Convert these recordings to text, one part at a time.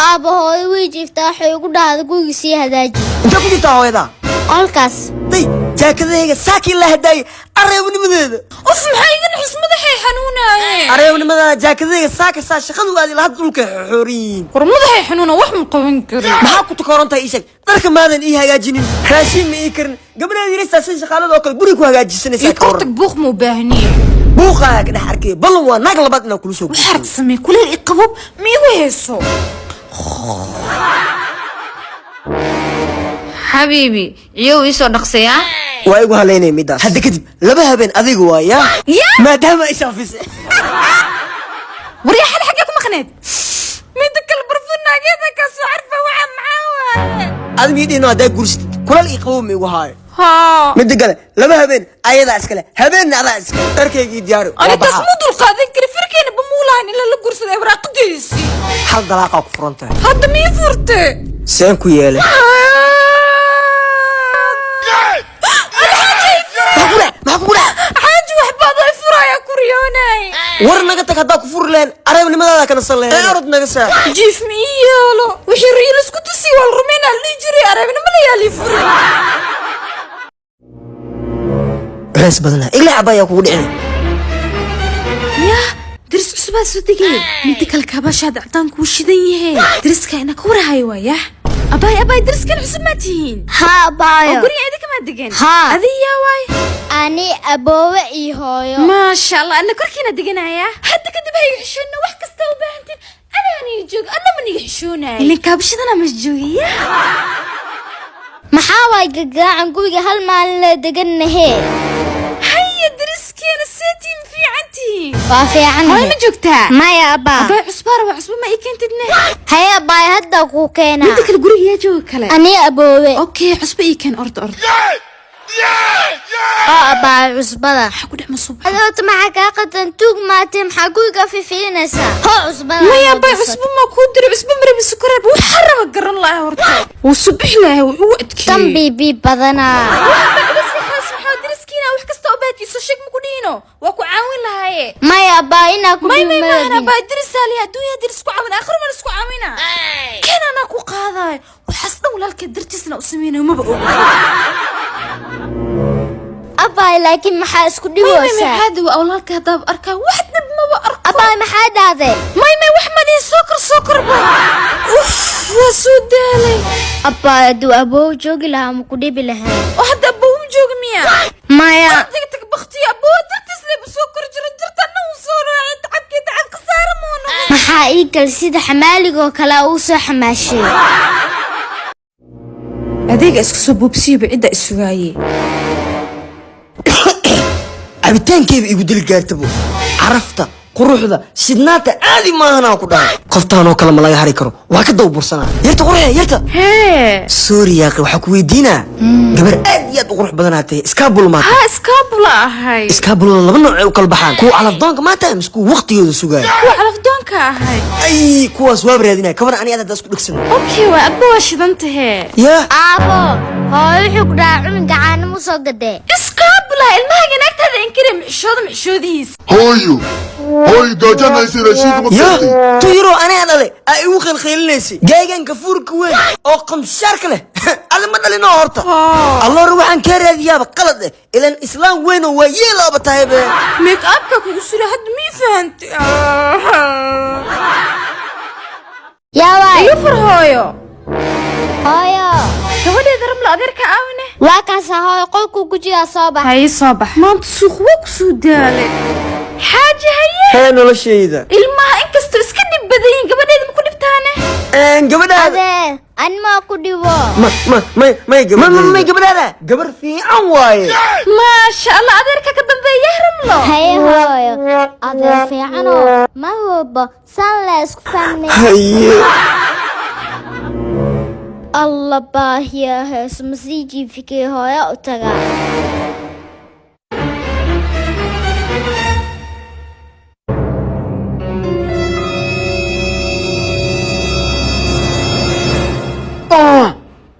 Aabba, hooyo way jiiftaa. Waxay ugu dhahda guriga sii hadaaji. Intee ku jirtaa hooyadaa? Qolkaas. Day jaakadayga saakii la hadaayay, areebnimadeeda. Uf, maxaa iga naxis? Madaxay xanuunaaye. Areebnimadana jaakadayga saaka saa shaqadu aadi lahad dhulkay xooran yihiin. War, madaxay xanuuna, wax ma qaban karin. Maxaa ku tukoran tahay? Ii sheeg. Dharka maadan ii hagaajinin, raashin ma ii karin, gabadheeda yariistaa sida shaqaalada oo kale guriga ku hagaajisanaysaa. Iyo ka waran? Kortag, buuq ma u baahniye. Buuqaaga ka dhex arkaya. Ballan waa naag labaad inaan kula soo Waxaad guursado. samey kuleel i qabob ma igu hayso. Xabiibi, ciyow iisoo dhaqsayaa. Waa igu halaynaya midaas. Hadda kadib 2 habeen adiga waa yaa. Yaa? Maadaama ay shaafisay. Waryaa, xal xaggee ku maqneed? Mida kale barfuun naageeda kaa soo carfa, waxa maxaa waaye? Adi mii dhihino, haddaa guursatid kulal ii qabow ma igu haayo. Haa. Midda kale 2 habeen ayadaa iskale, habeenna adaa iskale. Dharkaygii diyaari, waa Ani taas baxaa. muu dulqaadan kari. Firkeena bamuulahan in lala guursado ee waraaqadiisii. Hal dalaaqaa ku furan tahay. Hadda mii furte? Seen ku yeelay? Maxaa ku dhac? Maxaa kugu dhac? Xaaji, waxbaad ay furaya ku riyoonay. War naga tag. Haddaa ku furi lahayn, areebnimadaada kana san lahayn. Orod naga saa. Jiif ma ii yeelo. Wixii riyo laisku tusiy waa la rumaynaa la dhihi jiray. Areebnimada yaa lii furay. Culays badanaa igla cabayaa kugu dhicin. Yah, daris cusubaa soo degay. Midda kale kaabashaada cadaan kuu shidan yahe. Dariska ina ka warahayo waa yah. Abaay, abaay, dariskan cusub maa tihiin? Haa, Oo abaayo. guriga idinka maa degan? Haa. Adiga yaa waay? Ani, aboowe iyo hooyo. Maasha Allah, ana korkiina deganaya. Hadda kadib hayga xishoonna, wax kasta u baahantiin anaa niga jooga, anna ma niga xishoonaya ilin kaabashadana mas joogaya. Maxaa waay gagaacan? Guriga hal maalin la deganahee. Haya, dariskeena, seetiin fiicantihiin? Waa fiican. Hooyo ma joogtaa? Maya, abaa. Abaay, cusbaa raba, cusba ma ii keentidne? Haye abaay, hadda kuu keenaa. Midda kale guriga yaa jooga kale? Ani, aboowe. Okay, cusba ii keen, orda orda. Oo abaay, cusbada. Maxaa ku dhex masuub? Adoota maxaa kaa qatan? Tuug maatee, maxaa guriga fifiinaysaa? Hoo cusbada. Maya abaay, cusbo ma kuu diray? Cusbo marabi, sukoreeb waxa raba garan lahaa. Horta wuu subixi lahaa, wuu ugu adkeeyey. Tan bibi badanaa. Maxaa dariskiina wax kasta u baatiiso sheeg ma ku dhihino, waa ku caawin lahaaye. Maya abaa, inaa ku May may maahan. dhimaadin. Abaa, darisaali adduunya daris ku caawin, aakhiro ma isku caawina. Keen, anaa ku qaadaay. Waxaas dhan walaalkeed dartiisna u sameynayo, maba oga. Abaay, laakiin maxaa isku May may may. dhiboosaa? Caadi waa walaalka, haddaaba arkaa wax dhib maba arko. Abaay, maxaa dhahday? May may, wax madii. Soo kor, soo kor ba. Uf, waa soo daalay. Abaay, hadduu aboow joogi lahaa ma ku dhibi lahayn. Oo hadda aboow ma jooga miya? Maya. Adiga tag baktiya, aboow dartiis leba soo kor jira jirtana uu soo raacay tacabkii tacab khasaare muu noqon. Maxaa ii gal sida xamaaligoo kale uu soo xamaashay? Adeega isku soo boobsiyaba cidda isugaaye. Cabitaankeyba igu dili gaartabo. Carafta, quruxda, shidnaanta caadi maahanaa ku dhahay. Qoftaanoo kale ma laga hari karo, waa ka dawbursanaa. Yarta qurxe, yarta. Hee. Sorry yaaqi, waxaa ku weydiinaa, gabar aad iyo aad u qurux badanaa tahay, iskaabul maata? Haa, iskaabula ahay. Iskaabulada laba nooc ay u kala baxaan: kuwa calafdoonka maanta mise kuwa waqtigooda sugaaya? Kuwa calafdoonka ahay. Ay, kuwaas waaba raadinaya. Kabar ani aad haddaa isku dhegsano. Okay, waa adba waa shidan tahee. Yaa. Aabo, hooyo wuxuu ku dhahaa cunuga caano mu soo gadee. Iskaabula ilmahaga naagtaada inkire mixshooda mixshoodihiis. Hooyo, hooyo, gaajanaysa, raashinka ma Ya. keentay? Tu yaroo aniga dhale aa igu khaylkhaylinaysa, gaaygan kafuurka weyn oo qamshaarka leh, adi ma dhalinoo horta? Alloore, waxaan kaa raadiyaaba qalad eh, ilan islaam weyn oo waa yeelaaba tahay be. Make upka kugu sura hadda mii fahantay? Yaa waay? Iga fur, hooyo. Hooyo. Gabadheeda Ramla, adeerka aawine. Waa kaasa hooyo, qolkuu ku jiraa, soo bax. Haye, soo bax. Maanta suuq waa ku soo daalay. Xaaji, haye. Hee, noloshayda. Ilmaha inkastoo iska dhib badan yihiin, gabadheeda ma ku dhibtaane? Gabadhaada. Adeer, ani maa ku dhibo. Ma ma may may gabadha, may gabadhaada gabar fiican waaye. Maasha Allah, adeerka ka dambeeya, Ramlo. Haye hooyo, adeer fiicanoo mar walba saan la isku fahmay. Haye. Alla, baahiya hees, ma sii jiifikay? Hooyo u tagaa.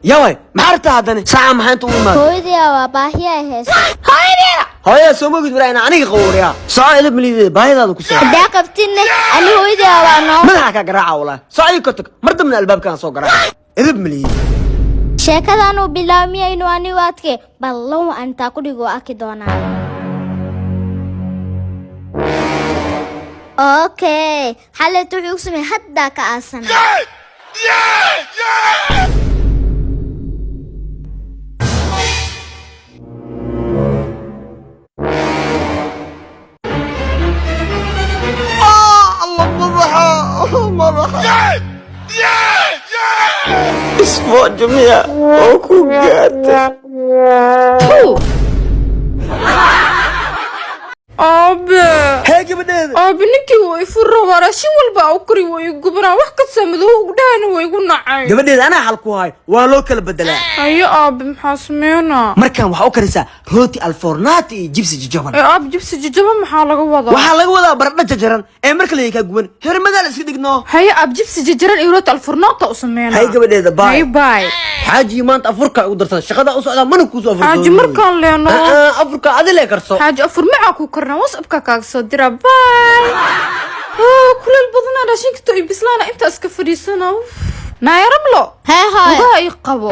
Yaa waay? Maxaa rabtaa haddana? Saaca maxaa inta u imaada? Hooyadaa waa baahiya hees. Hooyadeeda. Hooyada soo mogid waraa inaa aniga qabo waryaa. Soco, edab maliidee, baahidaada ku soo. Haddaa qabtinne ani hooyadaa waa noo. Madaxa kaa garaaca walaa. Soco, ii ka tag. Mar dambna albaabkaan soo garaaca. Edab maliidee. Sheekadanuu bilaabmiyaynu anigu adke ballow antaa ku dhigo arki doonaa. Okay, xalayt wuxuu ku sameeyey haddaa ka aasana. Allah, madaxa, madaxa. Isfoojo miya oo ku gaartay? Aabe. Hee, gabadheeda. Aabe, ninkii wuu ifur rabaa. Raashin walba u kari wuu igu gubanaa, wax kasta madow ugu dhahana waa igu nacay. Gabadheeda, anaa xal ku hayo, waa loo kala bedelaa. Hayo aabe, maxaa sameynaa? Markan waxaa u karisaa rooti alfornaati iyo jibsi jajaban. Ee aabe, jibsi jajaban maxaa laga wadaa? Waxaa laga wadaa baradho jajaran ee marka la kaa guban hermadaa la iska dhigno. Haye aab, jibsi jajaran iyo rooti alfornaata u sameynaa. Hay gabadheeda, bye. Haye, bye. Xaaji, maanta afurka ugu darsan, shaqada u socdaa, mana kuusoo afurto. Xaaji, markaan leeno. Afurka adile karso. Xaaji, afur macaa ku karnaa, WhatsAppka kaaga soo dira. Bye. Kuleel badanaa, raashinka to i bislaana intaa iska fadhiisana. Naayarablo. Hee hooyo. Lugaha ii qabo.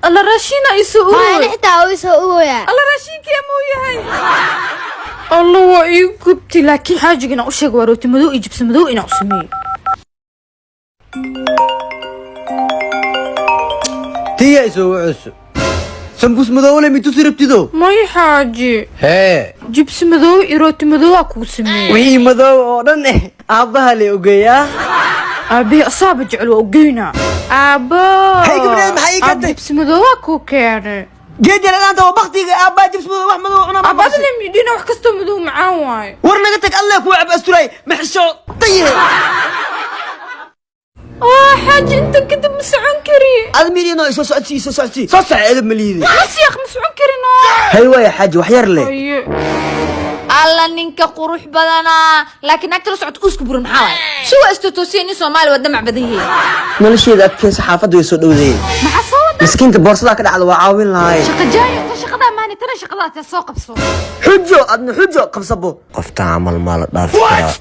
Alla, raashina ii soo Hooyo, urooy. xitaa uu soo ugoyaa. Alla, raashinkee muu yahay? Alla, waa ii gubtay, laakiin xaajigana u sheeg waa rooti madow iyo jibsi madow inaa u sameeyo. Tiya isoo cusub sambuus madowle mitusi rabtido? May xaaji. Hee. Jibsi madow iyo rooti madow aa kuu sameeyey. Wixii madow oo dhan eh aabbaha le ogeeyaa. Aabihii asaaba jecel, waa ogeynaa aabbo. Hey, gabadheed, maxaa ii Aabbo, keentay? Jibsi madow waa kuu keenay. Geed yaraanta oo baktiga aabbaa jibs madow, wax madow cunaa. Aabbo, adina midhina wax kastoo madow macaan waaye. War naga tag, alle kuwa cab asturay maxisho taye. Xaaji, intan kadib ma socon kari. Ad midino isoo socodsii, isoo socodsii, soo soco, edab maliidi. Ma siyaaq, ma socon karino. Hay waaya xaaji, wax yar leh. Haye. Alla, ninka qurux badanaa, laakiin naagta la socota uusku buran maxaa waaye? Suwa istotoosiya, nin Soomaali waa damac badan yihiin. Nolosheeda adkeysa, xaafadda way soo dhowdayeen. Maxaa soo wada? Miskiinta boorsadaa ka dhacda, waa caawin lahaay. Shaqa jaayo ta shaqadaa maani tana shaqadaa ta soo qabso. Xujo, adna xujo qabsabo. Qofta camal maa la dhaafi karaa?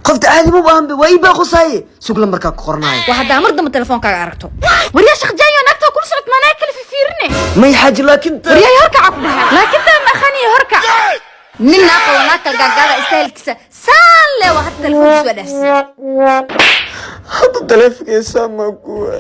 Qofta caadi ma baahan, waa ii baaqusaaye, sugla markaa ku qornaayo. Waa haddaa mar dambe telefoonkaaga aragto. Waryaa shaqa jaayo, naagta kula socot maanaa kala fifiirine. May xaaji, laakiin Waryaa, horkaca ku dhahay, laakiin taa ma aqaaniyo horkac. Nin naa qabo naagta gaagaada istaahilkiisa saan le waa, hadda telefoonkiisa waa dhaafsiiye. Hadda taleefankiisa ma kuwa.